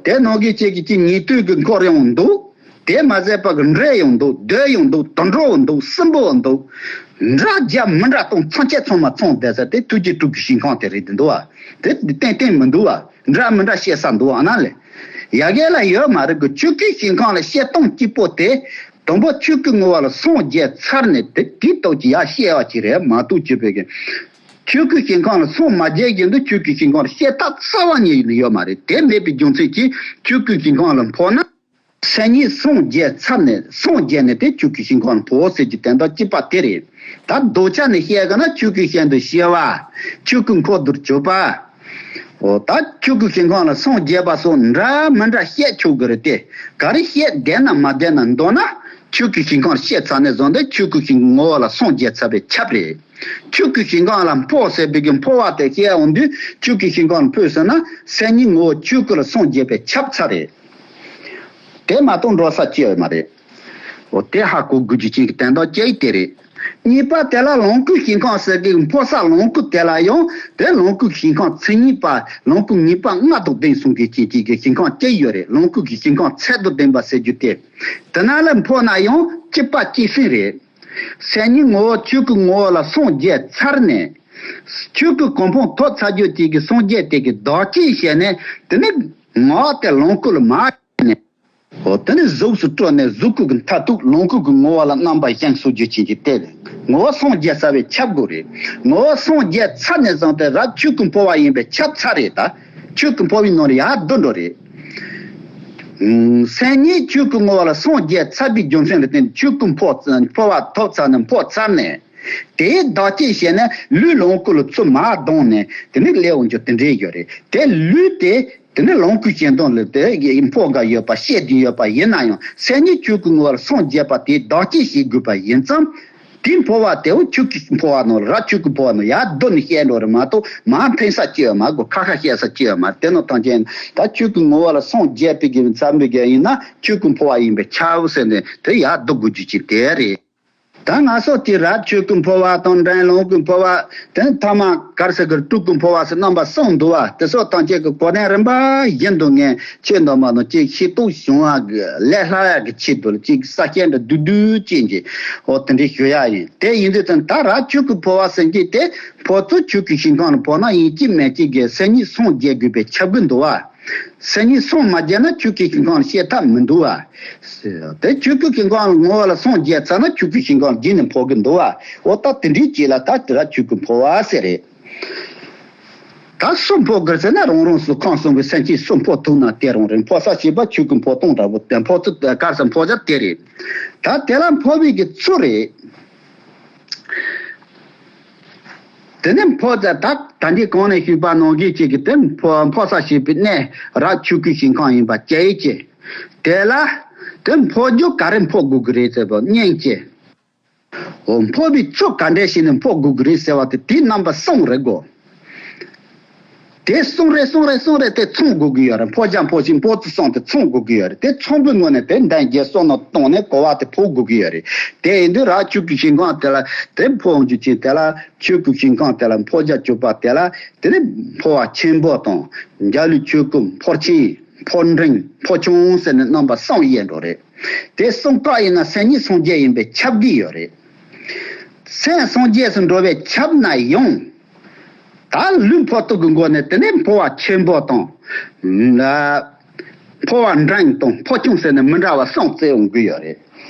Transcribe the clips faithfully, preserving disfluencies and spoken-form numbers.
དེ་ནང་གི་གཅིག་གི་གཅིག་ཉེ་དུས་ཀྱི་འཁོར་ཡང་འདུག་དེ་མ་ཟད་པ་གི་འདྲེ་ཡང་འདུག་སྡོད་ཡང་འདུག་དུད་འགྲོ་འདུག་སྲིན་པོ་འདུག་འདྲ་རྒྱ་མི་འདྲ་དང་ཚང་ཆད་ཚང་མ་ཚང་བསྡད་ས་དེ་ཐུགས་རྗེ་སྤྲུལ་སྐུའི་ཞིང་ཁམས་དེ་རེད་འདུག་བ། དེ་ཏན་ཏན་མི་འདུག་བ། འདྲ་མི་འདྲ་བཤད་ས་འདུག་བ་ན་ལས། ཡ་གི་ལ་ཡོད་མ་རེད་གི། ཆོས་སྐུའི་ཞིང་ཁམས་ལ་བཤད་སྟངས་གཅིག་པོ་དེ། དང་པོ་ཆོས་སྐུ་ངོ་བོ་ལ་སངས་རྒྱས་ཚར་ནས་དེ་དེའི་སྟོབས་ཀྱིས་ཡར་བཤད་པ་ཅིག་རེད་མ་གཏོགས་ཅི་བས་གི། ཆོས་སྐུའི་ཞིང་ཁམས་ལ་སངས་མ་རྒྱས་བཞིན་དུ་ཆོས་སྐུའི་ཞིང་ཁམས་ལ་བཤད་ཐབས་རྩ་བ་ཉིད་ནས་ཡོད་མ་རེད། དེ་མེད་པའི་རྒྱུ་མཚན་གྱིས་ཆོས་སྐུའི་ཞིང་ཁམས་ལ་འཕོ་ན། སེམས་ཉིད་སངས་རྒྱས་ཚར་ནས་སངས་རྒྱས་ནས་དེ་ཆོས་སྐུའི་ཞིང་ཁམས་ལ་འཕོ་ཟེར་གྱི་དོན་དག་གཅིག་པ་དེ་རེད། ད་རྡོ་ཆ་ནས་བཤད་གི་ན་ཆོས་སྐུའི་ཞིང་དུ་ཞི་བ། ཆོས་སྐུ་འཁོར་དུ་གྱུར་པ། འོ་ད་ཆོས་སྐུའི་ཞིང་ཁམས་ལ་སངས་རྒྱས་པ་སོགས་འདྲ་མི་འདྲ་བཤད་ཆོག་གི་རེད་དེ། ག་རེ་བཤད་བདེན་ན་མ་བདེན་ན་མདོར་ན་ཆོས་སྐུའི་ཞིང་ཁམས་བཤད་ཚར་ནས་བཟུང་སྟེ་ཆོས་སྐུའི་ཞིང་ངོ་བོ་ལ་སངས་རྒྱས་ཚར་བའི་ཁྱབ་རེད། ཆོས་སྐུའི་ཞིང་ཁམས་ལ་འཕོ་ཟེར་བའི་གི་འཕོ་བ་དེ་བཤད་འོང་དུས་ཆོས་སྐུའི་ཞིང་ཁམས་ལ་འཕོས་ཟེར་ན་སེམས་ཉིད་ངོ་བོ་ཆོས་སྐུ་ལ་སངས་རྒྱས་པའི་ཁྱབ་ཚར་རེད། དེ་མ་གཏོགས་འགྲོ་ས་ཅི་ཡོད་མ་རེད། འོ་དེ་ཧ་གོ་དགོས་རྒྱུ་ཅིག་གི་དོན་དག་ཅིག་དེ་རེད། གཉིས་པ་དེ་ལ་ལོངས་སྐུའི་ཞིང་ཁམས་ཟེར་གི་འཕོ་ས་ལོངས་སྐུ་དེ་ལ་ཡང་དེ་ལོངས་སྐུའི་ཞིང་ཁམས་མཚན་ཉིད་པ་ལོངས་སྐུ་ངེས་པ་ལྔ་དང་ལྡན་གསུང་གི་ཅིག་ཅིག་གི་ཞིང་ཁམས་ཅི་ཡོད་རེད། ལོངས་སྐུ་གི་ཞིང་ཁམས་ཚད་དང་ལྡན་པ་ཟེར་རྒྱུ་དེ། དེ་ན་ལ་འཕོ་ན་ཡང་གཅིག་པ་གཅིག་སེམས་རེད། སེམས་ཉིད་ངོ་བོ་ཆོས་སྐུ་ངོ་བོ་ལ་སངས་རྒྱས་ཚར་ནས། ཆོས་སྐུ་གོ་འཕང་ཐོབ་ཚར་རྒྱུ་ཅིག་གི་སངས་རྒྱས་དེ་གི་བདག་ཅེས་བྱས་ནས་དེ་ནི་ངག་དེ་ལོངས་སྐུ་ལ་མ་བྱས་ནས། འོ་དེ་ནི་གཟུགས་སུ་སྤྲོས་ནས་གཟུགས་སྐུ་གི་མཐར་ཐུག་ལོངས་སྐུ་གི་ངོ་བོ་ལ་རྣམ་པ་བཞེངས་སོ་རྒྱུ་ཅན་གྱི་དེ་ངོ་བོ་སངས་རྒྱས་ཚར་བའི་ཁྱབ་དགོས་རེད། ངོ་བོ་སངས་རྒྱས་ཚར་ནས་བཟུང་སྟེ་རབ་ཆོས་སྐུ་འཕོ་བ་ཡིན་པའི་ཁྱབ་ཚར་རེད་ད། ཆོས་སྐུ་འཕོ་བའི་ནང་ལ་ཡར་བསྡུ་འགྲོ་རེད། སེམས་ཉིད་ཆོས་སྐུ་ངོ་བོ་ལ་སངས་རྒྱས་ཚར་བའི་རྒྱུ་མཚན་ལ་བརྟེན་ཆོས་སྐུ་འཕོ་འཕོ་བ་ཐོབ་ཚར་ནས་འཕོ་ཚར་ནས། དེའི་བདག་ཅེས་བྱས་ནས་ལུས་ལོངས་སྐུ་ལ་ཚུར་མར་ལྡང་ནས་དེ་ནས་སླེབས་འོང་རྒྱུ་དེ་འདྲའི་ཡོད་རེད། དེ་ལུས་དེ་དེ་ནས་ལོངས་སྐུའི་ཞིང་ཁམས་ལ་དེ་འཕོ་དགའ་ཡོད་པ་བཤད་དེ་ཡོད་པ་ཡིན་ན་ཡང་སེམས་ཉིད་ཆོས་སྐུ་ངོ་བོ་ལ་སངས་རྒྱས་པ་དེའི་བདག་ཅེས་བྱེད་དགོས་པ་ཡིན་ཙང་། དེའི་འཕོ་བ་དེའོ་ཆོས་སྐུའི་འཕོ་བ་ནང་ལ་རབ་ཆོས་སྐུ་འཕོ་བ་ནང་ཡར་བསྡུ་ནས་བཤད་འགྲོ་རེད་མ་གཏོགས་མར་འཐེན་ས་ཅི་ཡོད་མ་དགོས། ཁ་ཁ་བཤད་ས་ཅི་ཡོད་མ་རེད། དེ་ནང་ཐམས་ཅད་ད་ཆོས་སྐུ་ངོ་བོ་ལ་སངས་རྒྱས་པའི་གི་བསམ་པའི་གི་ཡིན་ན་ཆོས་སྐུ་འཕོ་བ་ཡིན་པའི་ཁྱབ་ཟེར་ནས་དེ་ཡར་བསྡུ་དགོས་རྒྱུ་ཅིག་དེ་རེད། ད་ང་ཚོ་དེ་རབ་ཆོས་སྐུ་འཕོ་བ་དང་འབྲིང་ལོངས་སྐུ་འཕོ་བ། དེ་ནས་ཐ་མ་ག་རེ་ཟེར་གི་སྤྲུལ་སྐུ་འཕོ་བ་ཟེར་རྣམ་པ་གསུམ་འདུག་བ། དེ་ཚོ་ཐམས་ཅད་ཀྱི་གོ་དོན་རིམ་པ་བཞིན་དུ་ངས་ཁྱེད་རྣམ་པ་ནང་གཅིག་ཤེས་རྟོགས་བྱུང་བ་གི་ལས་སླ་ཡག་གི་ཆེད་དུ་གཅིག་ས་སྐྱ་འདྲ་བསྡུས་བསྡུས་ཅན་གྱི་འོ་དེ་འདྲའི་ཞུ་ཡག་ཡིན། དེ་ཡིན་དུས་ཙང་ད་རབ་ཆོས་སྐུ་འཕོ་བ་ཟེར་གྱི་དེ་འཕོ་ཚུལ་ཆོས་སྐུའི་ཞིང་ཁམས་ལ་འཕོ་ན་ཡིན་གཅིག་མིན་གཅིག་གི་སེམས་ཉིད་སངས་རྒྱས་དགོས་པའི་ཁྱབ་ཀྱི་འདུག་བ། སེམས་ཉིད་སངས་མ་རྒྱས་ན་ཆོས་སྐུའི་ཞིང་ཁམས་ལ་སྐྱེ་ཐབས་མི་འདུག་བ། དེ་ཆོས་སྐུའི་ཞིང་ཁམས་ངོ་བོ་ལ་སངས་རྒྱས་ཚར་ན་ཆོས་སྐུའི་ཞིང་ཁམས་རྒྱུན་ནས་འཕོ་གི་འདུག་བ། འོ་ད་དེ་འདྲའི་ཅིག་ལ་ད་དེ་ར་ཆོས་སྐུ་འཕོ་བ་ཟེར་རེད། ད་སུ་འཕོ་དགོས་ཟེར་ན་རང་རང་སོ་ཁམས་གསུམ་གྱི་སེམས་ཅན་སུ་འཕོ་ཐུབ་ན་དེ་རང་རེད། འཕོ་ས་ཞེས་པ་ཆོས་སྐུ་འཕོ་སྟངས་འདྲ་པོ་དེ་འཕོ་ཚུལ་ག་རེ་ཟེར་འཕོ་བྱ་དེ་རེད། ད་དེ་ལ་འཕོ་བའི་གི་ཚུལ་རེད། དེ་ནས་འཕོ་ད་ད་འདི་གོང་ནས་ཞུས་པ་ནང་བཞིན་གཅིག་གི་དེ་འཕོ་འཕོ་ས་ཞེས་པའི་གནས་རབ་ཆོས་སྐུའི་ཞིང་ཁམས་ཡིན་པ་བཅས་ཀྱི། དེ་ལ་དེ་འཕོ་རྒྱུ་ག་རེ་འཕོ་དགོས་ཀྱི་རེད་ཟེར་བ་སྙིང་རྗེ། འོ་འཕོ་བའི་ཚུལ་ག་འདྲས་ཤིག་ནས་འཕོ་དགོས་ཀྱི་རེད་ཟེར་བ་དེ་དེའི་རྣམ་པ་གསུམ་རེད་གོ། དེ་གསུམ་རེ་གསུམ་རེ་གསུམ་རེ་དེ་ཚང་དགོས་ཀྱི་ཡོད་རེད། འཕོ་བྱ་འཕོ་ཆེན་འཕོ་ཚུལ་གསུམ་དེ་ཚང་དགོས་ཀྱི་ཡོད་རེད། དེ་ཚང་པོའི་ངོས་ནས་དེ་འདན་རྒྱལ་སོགས་ནང་བཏང་ནས་གོ་བ་དེ་འཕོ་དགོས་ཀྱི་ཡོད་རེད། དེ་ཡིན་དུས་རབ་ཆོས་སྐུའི་ཞིང་ཁམས་དེ་ལ་དེ་འཕོ་འོང་རྒྱུ་ཅིག་དེ་ལ་ཆོས་སྐུའི་ཞིང་ཁམས་དེ་ལ་འཕོ་བྱ་སྤྱོད་པ་དེ་ལ་དེ་ནི་འཕོ་བ་ཆེན་པོ་དང་འཇའ་ལུས་ཆོས་སྐུ་འཕོ་ཆེན་འཕོ་འབྲིང་འཕོ་ཆུང་ཟེར་ནས་རྣམ་པ་གསུམ་དབྱེ་འགྲོ་རེད། དེ་གསུམ་ཀ་ཡིན་ན་སེམས་ཉིད་སངས་རྒྱས་ཡིན་པས་ཁྱབ་ཀྱི་ཡོད་རེད། སེམས་སངས་རྒྱས་སུ་འགྲོ་བས་ཁྱབ་ན་ཡང་། ད་ལུས་འཕོ་ཐུབ་ཀྱི་སྒོ་ནས་དེ་ནས་འཕོ་བ་ཆེན་པོ་དང་། འཕོ་བ་འབྲིང་དང་འཕོ་ཆུང་ཟེར་ནས་མི་འདྲ་བ་གསུམ་བརྩི་ཡོང་གི་ཡོད་རེད།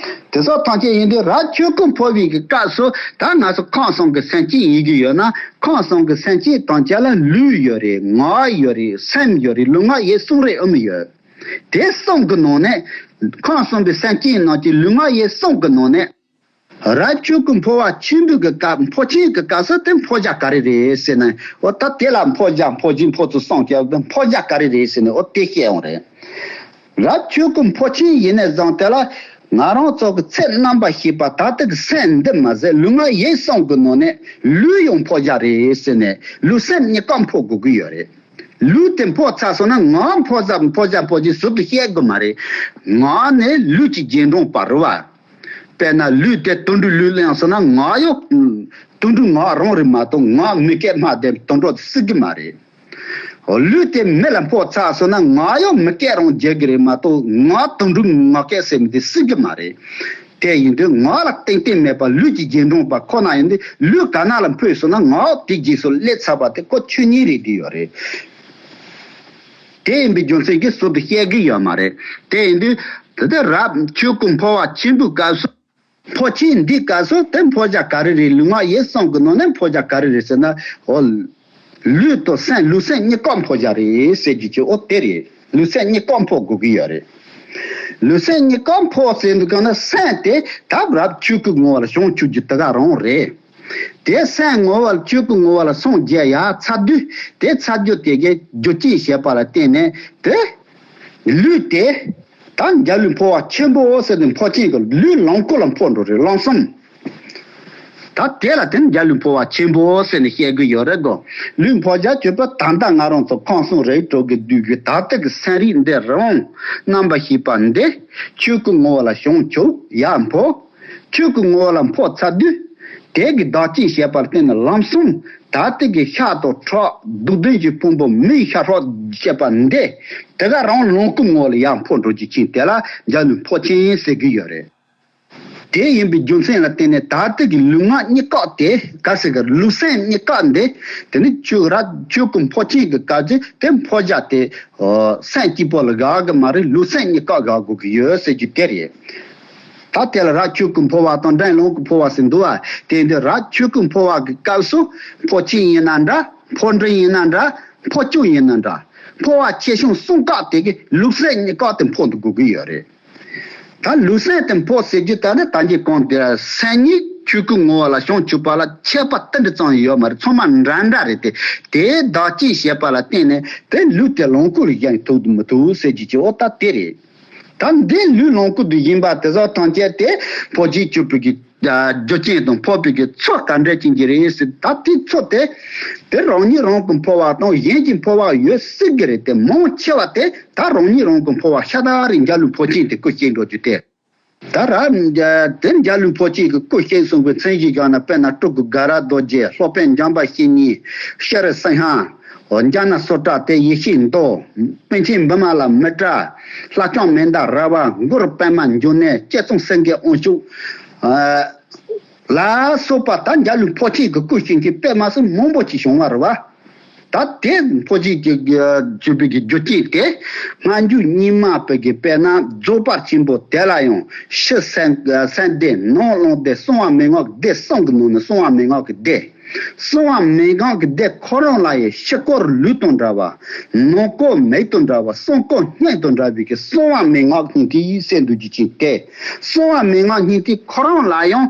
དེ་ཚོ་ཐམས་ཅད་ཡིན་དུས་རབ་ཆོས་སྐུ་འཕོ་བའི་གི་སྐབས་སུ་ད་ང་ཚོ་ཁམས་གསུམ་གྱི་སེམས་ཅན་ཡིན་གྱི་ཡོད་ན་ཁམས་གསུམ་གྱི་སེམས་ཅན་ཐམས་ཅད་ལ་ལུས་ཡོད་རེད། ངག་ཡོད་རེད། སེམས་ཡོད་རེད། ལུས་ངག་ཡིད་གསུམ་རེ་ཨུམ་ཡོད། དེ་གསུམ་གྱི་ནང་ནས་ཁམས་གསུམ་པའི་སེམས་ཅན་ནང་གི་ལུས་ངག་ཡིད་གསུམ་གྱི་ནང་ནས། རབ་ཆོས་སྐུ་འཕོ་བ་ཆེན་པོའི་གི་སྐབས་འཕོ་ཆེན་གྱི་སྐབས་སུ་དེ་འཕོ་བྱ་ག་རེ་རེད་ཟེར་ན། འོ་ད་དེ་ལ་འཕོ་བྱ་འཕོ་ཆེན་འཕོ་ཚུལ་གསུམ་བྱས་པ་དེ་འཕོ་བྱ་ག་རེ་རེད་ཟེར་ན་འོ་དེ་བཤད་ཡོང་རེད། རབ་ཆོས་སྐུ་འཕོ་ཆེན་ཡིན་ནས་བཟུང་དེ་ལ་ང་རང་ཚོ་གི་ཚེ་རྣམ་པར་ཤེས་པ་ད་ལྟ་གི་སེམས་འདི་མ་ཟད་ལུས་ངག་ཡིད་གསུམ་གྱི་ནང་ནས་ལུས་ཡང་འཕོ་བྱ་རེད་ཟེར་ནས་ལུས་སེམས་གཉིས་ཀ་འཕོ་དགོས་ཀྱི་ཡོད་རེད། ལུས་དེ་འཕོ་ཚར་སོང་ན་ངག་འཕོ་ས་འཕོ་བྱ་འཕོ་ཆེན་ཟུར་དུ་བཤད་དགོས་མ་རེད། ངག་ནི་ལུས་ཀྱི་རྗེས་འབྲང་པ་རེད་བ། དཔེར་ན་ལུས་དེ་དུད་འགྲོའི་ལུས་བླངས་སོང་ན་ངག་ཡང་དུད་འགྲོའི་ངག་རང་རེད་མ་གཏོགས་ངག་མི་སྐད་སྨྲ་བསྡད་དུད་འགྲོ་དེ་སྲིད་ཀྱི་མ་རེད། ལུས་དེ་མེ་ལ་ཕོག་ཚར་སོང་ན་ངག་ཡང་མི་སྐད་རང་རྒྱག་གི་རེད་མ་གཏོགས། ངག་དུམ་བུར་ངག་སྐད་ཟེར་མི་དེ་སྲིད་གི་མ་རེད། དེ་ཡིན་དུས་ངག་ལ་ཏན་ཏན་མེད་པ་ལུས་ཀྱི་རྗེས་འབྲང་པ་ཁོ་ན་ཡིན་དུས། ལུས་ག་ན་ལ་འཕོས་སོང་ན་ངག་དེ་རྗེས་སུ་སླེབས་ཚར་བ་དེ་ཁོ་ཆོས་ཉིད་རེད་བསྡད་ཡོད་རེད། དེ་ཡིན་པའི་རྒྱུ་མཚན་གྱིས་ཟུར་དུ་བཤད་གི་ཡོད་མ་རེད། དེ་ཡིན་དུས་དེ་དུས་རབ་ཆོས་སྐུ་འཕོ་བ་ཆེན་པོའི་སྐབས་སུ། འཕོ་ཆེན་འདིའི་སྐབས་སུ་དེ་འཕོ་བྱ་ག་རེ་རེད། ལུས་ངག་ཡིད་གསུམ་གྱི་ནང་ནས་འཕོ་བྱ་ག་རེ་རེད་ཟེར་ན། འོ། ལུས་དང་སེམས། ལུས་སེམས་གཉིས་ཀ་འཕོ་བྱ་རེད་ཟེར་རྒྱུ་ཅིག་འོ་དེ་རེད། ལུས་སེམས་གཉིས་ཀ་འཕོ་དགོས་ཀྱི་ཡོད་རེད། ལུས་སེམས་གཉིས་ཀ་འཕོ་ཟེར་དུས་གང་ན་སེམས་དེ་ད་རབ་ཆོས་སྐུའི་ངོ་བོ་ལ་བྱང་ཆུབ་རྒྱུ་དེ་ག་རང་རེད། དེ་སེམས་ངོ་བོ་ལ་ཆོས་སྐུའི་ངོ་བོ་ལ་སངས་རྒྱས་ཡར་ཚར་དུས། དེ་ཚར་རྒྱུ་དེ་གའི་རྒྱུ་རྐྱེན་བྱས་པ་ལ་བརྟེན་ནས་དེ། ལུས་དེ་ད་འཇའ་ལུས་འཕོ་བ་ཆེན་པོ་ཟེར་ནས་འཕོ་ཆེན་གྱི་ལུས་ལོངས་སྐུ་ལ་འཕོ་འགྲོ་རེད། ལམ་གསུམ། ད་དེ་ལ་དེ་འཇའ་ལུས་འཕོ་བ་ཆེན་པོ་ཟེར་ནས་བཤད་གི་ཡོད་རེད་གོ། ལུས་འཕོ་བྱ་སྤྱོད་པ་ད་ལྟ་ང་རང་ཚོ་ཁམས་གསུམ་རིགས་དྲུག་གི་བསྡུས་པའི་ད་ལྟ་གི་སེམས་རིག་འདི་རང་རྣམ་པར་ཤེས་པ་འདི་ཆོས་སྐུ་ངོ་བོ་ལ་བྱང་ཆུབ་ཡར་འཕོ། ཆོས་སྐུ་ངོ་བོ་ལ་འཕོ་ཚར་དུས། དེ་གི་བདག་རྐྱེན་བྱས་པར་བརྟེན་ནས་ལམ་གསུམ། ད་ལྟ་གི་ཤ་དང་ཁྲག་སྡུག་བདེན་གྱི་ཕུང་པོ་མིའི་ཤ་ཁྲག་བཅས་པ་འདི། དེ་ག་རང་ལོངས་སྐུ་ངོ་བོ་ལ་ཡར་འཕོ་འགྲོ་རྒྱུ་ཅན་དེ་ལ་འཇའ་ལུས་འཕོ་ཆེན་ཟེར་གི་ཡོད་རེད། དེ་ཡིན་པའི་རྒྱུ་མཚན་ལ་བརྟེན་ནས་ད་ལྟ་གི་ལུས་ངག་གཉིས་ཀ་དེ་ག་ཟེར་གི། ལུས་སེམས་གཉིས་ཀ་འདི། དེ་ནི་ཆོས་རབ་ཆོས་སྐུ་འཕོ་ཆེན་གྱི་སྐབས་ཀྱི་དེ་འཕོ་བྱ་དེ། ཨོ། སེམས་གཅིག་པོ་ལ་དགག་གི་མ་རེད། ལུས་སེམས་གཉིས་ཀ་དགག་དགོས་ཀྱི་ཡོད་ཟེར་རྒྱུ་དེ་རེད། ད་དེ་ལ་རབ་ཆོས་སྐུ་འཕོ་བ་དང་འབྲིང་ལོངས་སྐུ་འཕོ་བ་ཟེར་འདུག་བ། དེ་འདི་རབ་ཆོས་སྐུ་འཕོ་བ་གི་སྐབས་སུ་འཕོ་ཆེན་ཡིན་ན་འདྲ། འཕོ་འབྲིང་ཡིན་ན་འདྲ། འཕོ་སྐྱོ་ཡིན་ན་འདྲ། འཕོ་བ་ཆེ་ཆུང་གསུམ་ཀ་དེ་གི་ལུས་སེམས་གཉིས་ཀ་དེ་འཕོ་འགྲོ་དགོས་ཀྱི་ཡོད་རེད། ད་ལུས་སེམས་དེ་འཕོ་ཟེར་རྒྱུ་ད་ནི་ད་གིན་གོང་དེ་སེམས་ཉིད་ཆོས་སྐུ་ངོ་བོ་ལ་བྱང་ཆུབ་པ་ལ་ཁྱད་པར་ཏིལ་འབྲུ་ཙམ་ཡོད་མ་རེད། ཚང་མ་འདྲ་འདྲ་རེད་དེ། དེའི་བདག་རྐྱེན་བྱས་པ་ལ་བརྟེན་ནས་དེ་ལུས་དེ་ལོངས་སྐུ་ལ་བཞེངས་ཐུབ་མི་ཐུབ་ཟེར་རྒྱུ་ཅིག་འོ་ད་དེ་རེད། ད་འདི་ལུས་ལོངས་སྐུ་དུ་ཡིན་པ་དེ་ཚོ་ཐམས་ཅད་དེ་འཕོ་བྱའི་སྤྱོད་པའི་གི་རྒྱུ་རྐྱེན་དང་འཕོ་བའི་གི་ཚུལ་ག་འདྲ་ཅན་གྱི་རེད་ཟེར། ད་དེ་ཚུལ་དེ་དེ་རང་ཉིད་རང་གི་འཕོ་བ་དང་གཞན་གྱི་འཕོ་བ་ཡོད་སྲིད་གི་རེད་དེ། མང་ཆེ་བ་དེ་ད་རང་ཉིད་རང་གི་འཕོ་བ་ཤ་སྟག་རེད། འཇའ་ལུས་འཕོ་ཆེན་དེ་སྐུ་གཤེགས་འགྲོ་རྒྱུ་དེ། ད་ར་དེ་འཇའ་ལུས་འཕོ་ཆེན་གྱི་སྐུ་གཤེགས་གསུངས་པའི་མཚན་གཞི་བཞག་ན། དཔེར་ན་སྤྲུལ་སྐུ་དགའ་རབ་རྡོ་རྗེ། སློབ་དཔོན་འཇམ་དཔལ་བཤེས་གཉེན། ཤྲཱི་སིང་ཧ། འཇམ་ན་སུ་ཏྲ་དེ་ཡེ་ཤེས་མདོ། པཎ་ཆེན་བི་མ་ལ་མི་ཏྲ། ལྷ་ལྕམ་མན་དཱ་ར་བ། གུ་རུ་པདྨ་འབྱུང་གནས། ཅི་ཙུང་སེང་གེ་དབང་ཕྱུག་ལ་སོགས་པ་ད་འཇའ་ལུས་འཕོ་ཆེན་གྱི་སྐུ་གཤེགས་མཁན་དཔེ་མ་སྲིད་མང་པོ་ཅིག་བྱུང་བ་རེད་བ། ད་དེ་འཕོ་ཆེན་གྱི་གྱུར་པའི་གི་རྒྱུ་རྐྱེན་དེ། སྔ་འགྱུར་རྙིང་མ་པའི་གི་དཔེར་ན་རྫོགས་པ་ཆེན་པོ་དེ་ལ་ཡང་ཕྱི་སེམས་སེམས་སྡེ་ནང་རླུང་སྡེ་གསང་བ་མན་ངག་གི་སྡེ་གསུམ་གྱི་ནང་ནས་གསང་བ་མན་ངག་གི་སྡེ། གསང་བ་མན་ངག་གི་སྡེ་ཁོ་རང་ལ་ཡང་ཕྱི་སྐོར་ལུས་དང་འདྲ་བ། ནང་སྐོར་མིག་དང་འདྲ་བ། གསང་སྐོར་སྙིང་དང་འདྲ་བའི་གི་གསང་བ་མན་ངག་སྙིང་ཐིག་ཟེར་འདུག་རྒྱུ་ཅན་དེ། གསང་བ་མན་ངག་སྙིང་ཐིག་ཁོ་རང་ལ་ཡང་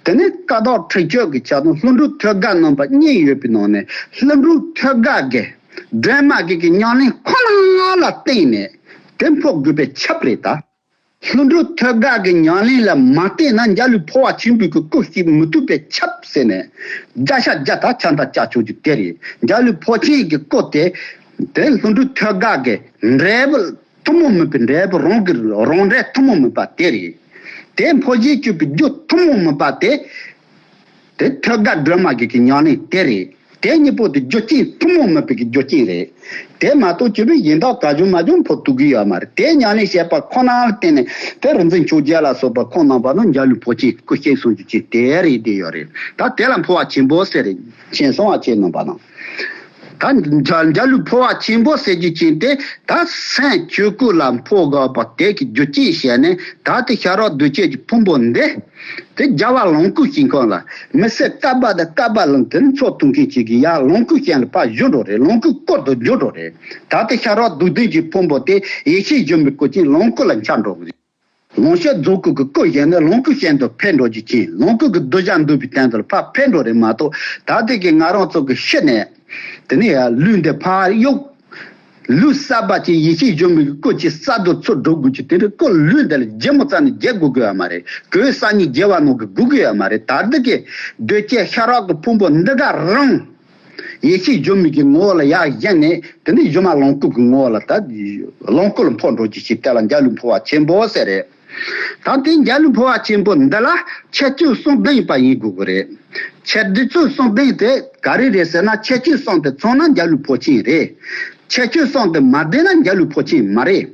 དེ་ནི་ཀ་དག་ཁྲིགས་སྦྱོར་གྱི་ཆ་དང་ལྷུན་གྲུབ་ཐོད་རྒལ་རྣམ་པ་གཉིས་ཡོད་པའི་ནང་ནས། ལྷུན་གྲུབ་ཐོད་རྒལ་གྱི་སྒྲོན་མ་གི་གི་ཉམས་ལེན་ཁོ་ན་ལ་བརྟེན་ནས་དེ་འཕོ་དགོས་པའི་ཁྱབ་རེད་ད། ལྷུན་གྲུབ་ཐོད་རྒལ་གྱི་ཉམས་ལེན་ལ་མ་བརྟེན་ན་འཇའ་ལུས་འཕོ་བ་ཆེན་པོའི་གི་སྐུ་གཤེགས་མི་ཐུབ་པའི་ཁྱབ་ཟེར་ནས། བརྒྱ་ཆ་བརྒྱ་ད་ཆ་འདྲ་ཆ་ཆོག་རྒྱུ་དེ་རེད། འཇའ་ལུས་འཕོ་ཆེན་གྱི་སྐུ་དེ་དེ་ལྷུན་གྲུབ་ཐོད་རྒལ་གྱི་འབྲས་བུ་ཐུན་མོང་མིན་པའི་འབྲས་བུ་རང་གི་རང་འབྲས་ཐུན་མོང་མིན་པ་དེ་རེད། དེ་འཕོ་བྱའི་སྤྱོད་པའི་རྒྱུ་ཐུན་མོང་མིན་པ་དེ། དེ་ཐོད་རྒལ་སྒྲོན་མ་གི་གི་ཉམས་ལེན་དེ་རེད། དེ་གཉིས་པོ་དེ་རྒྱུ་རྐྱེན་ཐུན་མོང་མིན་པའི་གི་རྒྱུ་རྐྱེན་རེད། དེ་མ་གཏོགས་སྤྱོད་པའི་གཞན་དག་ག་བྱུང་མ་བྱུང་འཕོ་ཐུབ་ཀྱི་ཡོད་མ་རེད། དེ་ཉམས་ལེན་བྱས་པ་ཁོ་ན་ལ་བརྟེན་ནས་དེ་རིག་འཛིན་ཆོས་རྒྱལ་ལ་སོགས་པ་ཁོང་རྣམ་པ་ནི་འཇའ་ལུས་འཕོ་ཆེན་སྐུ་གཤེགས་གསུང་རྒྱུ་ཅིག་དེ་རེད་བསྡད་ཡོད་རེད། ད་དེ་ལ་འཕོ་བ་ཆེན་པོ་ཟེར་རེད། མཁྱེན་སོང་བ་ཁྱེད་རྣམ་པ་རྣམས། ད་འཇའ་འཇའ་ལུས་འཕོ་བ་ཆེན་པོ་ཟེར་རྒྱུ་ཅན་དེ། ད་སེམས་ཆོས་སྐུ་ལ་འཕོ་དགོས་པ་དེ་གི་རྒྱུ་རྐྱེན་བཤད་ནས། ད་དེ་ཤ་རོགས་གདོས་བཅས་ཀྱི་ཕུང་པོ་འདི། དེ་རྒྱལ་བ་ལོངས་སྐུ་ཞིང་ཁམས་ལ། མི་སེར་བསྐལ་པ་དང་བསྐལ་པ་ལ་དེ་ཚོགས་ཐུག་མཁན་ཅིག་གི་ཡར་ལོངས་སྐུ་ཞིང་ལ་ཕར་བཞུད་འགྲོ་རེད། ལོངས་སྐུ་བསྐུར་དུ་འགྱུར་འགྲོ་རེད། ད་དེ་ཤ་རོགས་གདོས་བཅས་ཀྱི་ཕུང་པོ་དེ་ཡེ་ཤེས་སྒྱུ་མའི་སྐུ་ཅན་ལོངས་སྐུ་ལ་འཆར་འགྲོ་གི་རེད། ལོངས་སྤྱོད་རྫོགས་སྐུ་གི་སྐུ་བཞེངས་ནས་ལོངས་སྐུ་ཞིང་དུ་འཕེལ་འགྲོ་རྒྱུ་ཅན། ལོངས་སྐུ་གི་གདུལ་བྱ་འདུལ་བའི་དོན་དུ་ཕར་འཕེལ་འགྲོ་རེད་མ་གཏོགས། ད་དེ་གི་ང་རང་ཚོ་གི་ཤི་ནས། དེ་ནས་ཡང་ལུས་འདི་ཕར་གཡུག་ལུས་གསར་པ་ཅིག་ཡེ་ཤེས་སྒྱུ་མའི་སྐུ་ཅིག་གསར་དུ་ཚུར་འགྲོ་དགོས་ཀྱི་དེ་འདྲ་སྐུ་ལུས་འདི་ལ་བརྗེ་མོ་རྩ་ནས་བརྗེ་དགོས་ཀྱི་ཡོད་མ་རེད། གོས་གསར་རྙིང་བརྗེ་བ་ནང་གི་དགོས་ཀྱི་ཡོད་མ་རེད། ད་དེ་གི་གདོས་བཅས་ཤ་རོགས་ཀྱི་ཕུང་པོ་འདི་ག་རང་། ཡེ་ཤེས་སྒྱུ་མའི་གི་ངོ་བོ་ལ་ཡར་བཞེངས་ནས། དེ་ནས་སྒྱུ་མ་ལོངས་སྐུ་གི་ངོ་བོ་ལ་ད་ལོངས་སྐུ་ལ་འཕོ་འགྲོ་རྒྱུ་ཞིག་དེ་ལ་འཇའ་ལུས་འཕོ་བ་ཆེན་པོ་ཟེར་རེད། ད་དེ་འཇའ་ལུས་འཕོ་བ་ཆེན་པོ་འདི་ལ་ཁྱད་ཆོས་གསུམ་ལྡན་པ་ཡིན་དགོས་ཀྱི་རེད། ཁྱད་ཆོས་གསུམ་ལྡན་དེ་ག་རེ་རེད་ཟེར་ན། ཁྱད་ཆོས་གསུམ་དེ་ཚང་ན་འཇའ་ལུས་འཕོ་ཆེན་རེད། ཁྱད་ཆོས་གསུམ་དེ་མ་ལྡན་ན་འཇའ་ལུས་འཕོ་ཆེན་མ་རེད།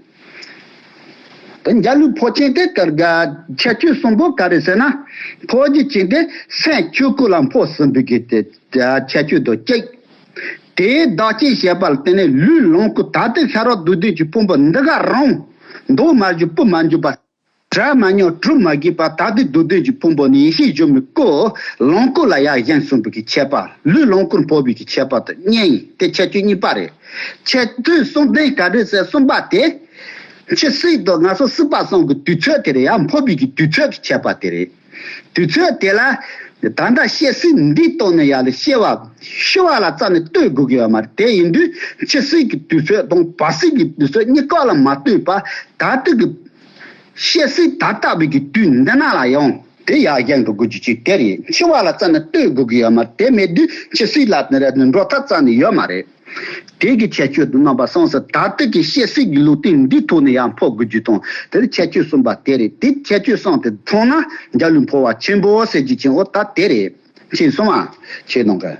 དེ་འཇའ་ལུས་འཕོ་ཆེན་དེ་ག་ག་ཁྱད་ཆོས་གསུམ་པོ་ག་རེ་ཟེར་ན། འཕོ་རྒྱུ་ཅན་དེ་སེམས་ཆོས་སྐུ་ལ་འཕོ་ཟིན་པའི་གི་དེ་ཁྱད་ཆོས་དང་གཅིག་དེའི་བདག་རྐྱེན་བྱས་པ་ལ་བརྟེན་ནས་ལུས་ལོངས་སྐུ་དག་ཏུ་ཤ་རོགས་སྡུག་བདེན་གྱི་ཕུང་པོ་འདི་ག་རང་། མདོ་མ་བརྗོད་པུ་མ་འཇོག་པ། གྲ་མ་ཉོ་གྲུ་མ་གིས་པ་དག་ཏུ་སྡུག་བདེན་གྱི་ཕུང་པོ་ནི་ཡེ་ཤེས་སྒྱུ་མའི་སྐུ། ལོངས་སྐུ་ལ་ཡང་བཞེངས་གསུངས་པའི་གི་ཁྱད་པར། ལུས་ལོངས་སྐུར་འཕོ་བའི་གི་ཁྱད་པར་དེ་གཉིས་ཡིན། དེ་ཁྱད་ཆོས་གཉིས་པ་རེད། ཁྱད་ཆོས་གསུམ་ལྡན་ག་རེ་ཟེར་གསུམ་པ་དེ། འཆི་སྲིད་དང་ངན་སོང་སྲིད་པ་གསུམ་གྱི་དུས་ཚོད་དེ་རེད། ཡང་འཕོ་བའི་གི་དུས་ཚོད་ཀྱི་ཁྱད་པར་དེ་རེད། དུས་ཚོད་དེ་ལ། ད་ལྟ་སྐྱེ་སྲིད་འདིའི་ཐོག་ནས་ཡར་ལ་སྐྱེ་བ། ཤི་བ་ལ་རྩ་ནས་ལྟོས་དགོས་ཀྱི་ཡོད་མ་རེད། དེ་ཡིན་དུས་འཆི་སྲིད་ཀྱི་དུས་ཚོད་དང་བར་སྲིད་ཀྱི་དུས་ཚོད་གཉིས་ཀ་ལ་མ་ལྟོས་པ། ད་ལྟ་གི་སྐྱེ་སྲིད་ད་ལྟ་བའི་གི་དུས་འདི་ན་ལ་ཡང་དེ་ཡར་བཞེངས་དགོས་དགོས་རྒྱུ་ཅིག་དེ་རེད། འཆི་བ་ལ་རྩ་ནས་ལྟོས་དགོས་ཀྱི་ཡོད་མ་རེད། དེ་མེད་དུས་འཆི་སྲིད་ལ་འགྲོ་ཐབས་རྩ་ནས་ཡོད་མ་རེད། དེ་གི་ཁྱད་ཆོས་དེ་རྣམ་པ་གསུམ་ཟེར། ད་ལྟ་གི་སྐྱེ་སྲིད་ཀྱི་ལུས་རྟེན་འདིའི་ཐོག་ནས་ཡང་འཕོ་དགོས་རྒྱུ་དང་། དེར་ཁྱད་ཆོས་གསུམ་པ་དེ་རེད། དེ་ཁྱད་ཆོས་གསུམ་དེ་མཚུངས་ན་འཇའ་ལུས་འཕོ་བ་ཆེན་པོ་ཟེར་རྒྱུ་ཅན། འོ་ད་དེ་རེད། མཁྱེན་སོང་ང་། ཁྱེད་རྣམས་ཀྱིས།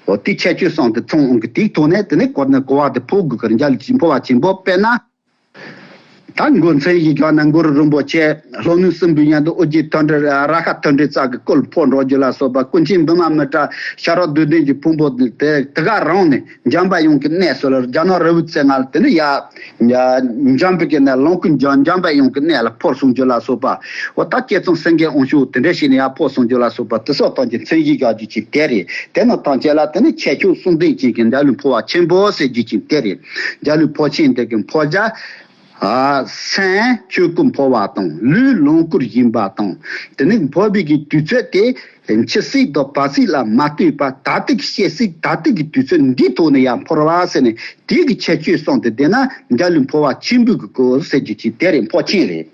འོ་དེ་ཁྱད་ཆོས་གསུམ་དེ་མཚུངས་འོང་གི། དེའི་ཐོག་ནས་དེ་ནས་གོ་ནས་གོ་བ་དེ་འཕོ་དགོས་གི། འཇའ་ལུས་འཕོ་བ་ཆེན་པོ། དཔེར་ན། ད་མགོ་མཚན་བཞི་བརྒྱ་ན་གུ་རུ་རིན་པོ་ཆེ་ལྷོ་ནུབ་སྲིན་པོའི་གཡང་དུ་ཨོ་རྒྱན་མཐུ་སྒྲིལ་ར་ཤ་མཐུ་སྒྲིལ་རྩ་གི་སྐུ་ལ་འཕོ་འགྲོ་རྒྱུ་ལ་སོགས་པ། ཀུན་མཁྱེན་བི་མ་མི་ཏྲ་ཤ་རོགས་སྡུག་བདེན་གྱི་ཕུང་པོ་དེ་དེ་ག་རང་ནས་འཇམ་པ་དབྱངས་ཀྱི་གནས་སུ་ལ། རྒྱ་ནག་རི་བོའི་རྩེ་ལྔ་ལ་དེ་ནས་ཡར་འཇམ་པའི་གི་གནས། ལོངས་སྐུ་འཇམ་འཇམ་པ་དབྱངས་ཀྱི་གནས་ལ་འཕོ་གསུང་རྒྱུ་ལ་སོགས་པ། འོ་ད་བསྐྱེད་རྫོགས་སེང་གེ་དབང་ཕྱུག་དེ་འདྲ་བྱས་ནས་ཡར་འཕོ་གསུང་རྒྱུ་ལ་སོགས་པ། དེ་སོགས་ཐམས་ཅད་མཚན་གཞི་བཞག་རྒྱུ་ཅིག་དེ་རེད། དེ་རྣམས་ཐམས་ཅད་ལ་དེ་ནས་ཁྱད་ཆོས་གསུམ་ལྡན་ཅན་གྱི་འཇའ་ལུས་འཕོ་བ་ཆེན་པོ་ཟེར་རྒྱུ་ཅིག་དེ་རེད། འཇའ་ལུས་འཕོ་ཆེན་དེ་གི་འཕོ་བྱ། ཨ། སེམས་ཆོས་སྐུ་འཕོ་བ་དང་། ལུས་ལོངས་སྐུར་བཞེངས་པ་དང་། དེ་ནས་འཕོ་བའི་གི་དུས་ཚོད་དེ་འཆི་སྲིད་དང་བར་སྲིད་ལ་མ་ལྟོས་པ། ད་ལྟའི་གི་སྐྱེ་སྲིད་ད་ལྟའི་གི་དུས་ཚོད་འདིའི་ཐོག་ནས་ཡར་འཕོ་བ་ཟེར་ནས། དེའི་གི་ཁྱད་ཆོས་གསུམ་དེ་ལྡན་ན་འཇའ་ལུས་འཕོ་བ་ཆེན་པོའི་གི་སྐུ་ཟེར་རྒྱུ་ཅིག་དེ་རེད། འཕོ་ཆེན་རེད།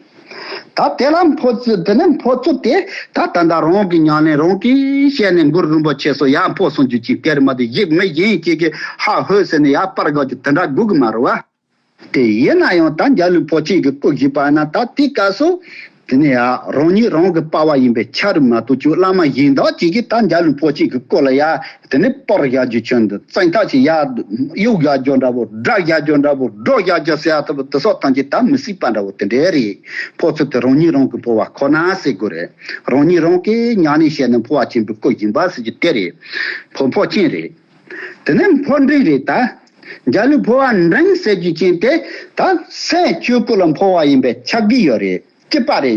ད་དེ་ལ་འཕོ་ཚུལ། དེ་ནས་འཕོ་ཚུལ་དེ་ད་ད་ལྟ་རང་གི་ཉམས་ལེན་རང་གིས་བྱས་ནས་གུ་རུ་རིན་པོ་ཆེ་སོགས་ཡར་འཕོ་གསུང་རྒྱུ་ཅིག་དེ་རེད་མ་གཏོགས། གཞན་མི་གཞན་གྱིས་གི་ཧ་ཧོ་ཟེར་ནས་ཡར་སྤར་དགོས་རྒྱུ་དེ་འདྲ་དགོས་གི་མ་རེད་བ། དེ་ཡིན་ན་ཡང་ད་འཇའ་ལུས་འཕོ་ཆེན་གྱི་སྐུ་བཞེངས་པ་ན། ད་དེའི་སྐབས་སུ་དེ་ནས་ཡར་རང་ཉིད་རང་གི་པ་ཕ་ཡིན་པའི་ཆ་རུ་མ་གཏོགས། ཅིག་བླ་མ་གཞན་དག་ཅིག་གིས་ད་འཇའ་ལུས་འཕོ་ཆེན་གྱི་སྐུ་ལ་ཡར་དེ་ནས་སྤར་བཞག་རྒྱུ་ཅན་དང་། བཙན་ཐབས་ཅིག་ཡར་གཡུག་བཞག་རྒྱུ་འདྲ་བོ། སྒྲ་བཞག་རྒྱུ་འདྲ་བོ། སྒྲོག་བཞག་རྒྱུ་ཟེར་ཡ་ལྟ་བུ་དེ་སོགས་ཐམས་ཅད་ད་མི་སྲིད་པ་འདྲ་བོ་དེ་འདྲ་རེད། འཕོ་ཚུལ་དེ་རང་ཉིད་རང་གི་འཕོ་བ་ཁོ་ན་ཟེར་དགོས་རེད། རང་ཉིད་རང་གིས་ཉམས་ལེན་བྱས་ནས་འཕོ་བ་ཆེན་པོའི་སྐུ་བཞེངས་པ་ཟེར་རྒྱུ་དེ་རེད། འཕོ་འཕོ་ཆེན་རེད། དེ་ནས་འཕོ་འབྲིང་རེད། ད་འཇའ་ལུས་འཕོ་བ་འབྲིང་ཟེར་རྒྱུ་ཅན་དེ་ད་སེམས་ཆོས་སྐུ་ལ་འཕོ་བ་ཡིན་པའི་ཆ་གི་ཡོད་རེད། གཅིག་པ་རེད།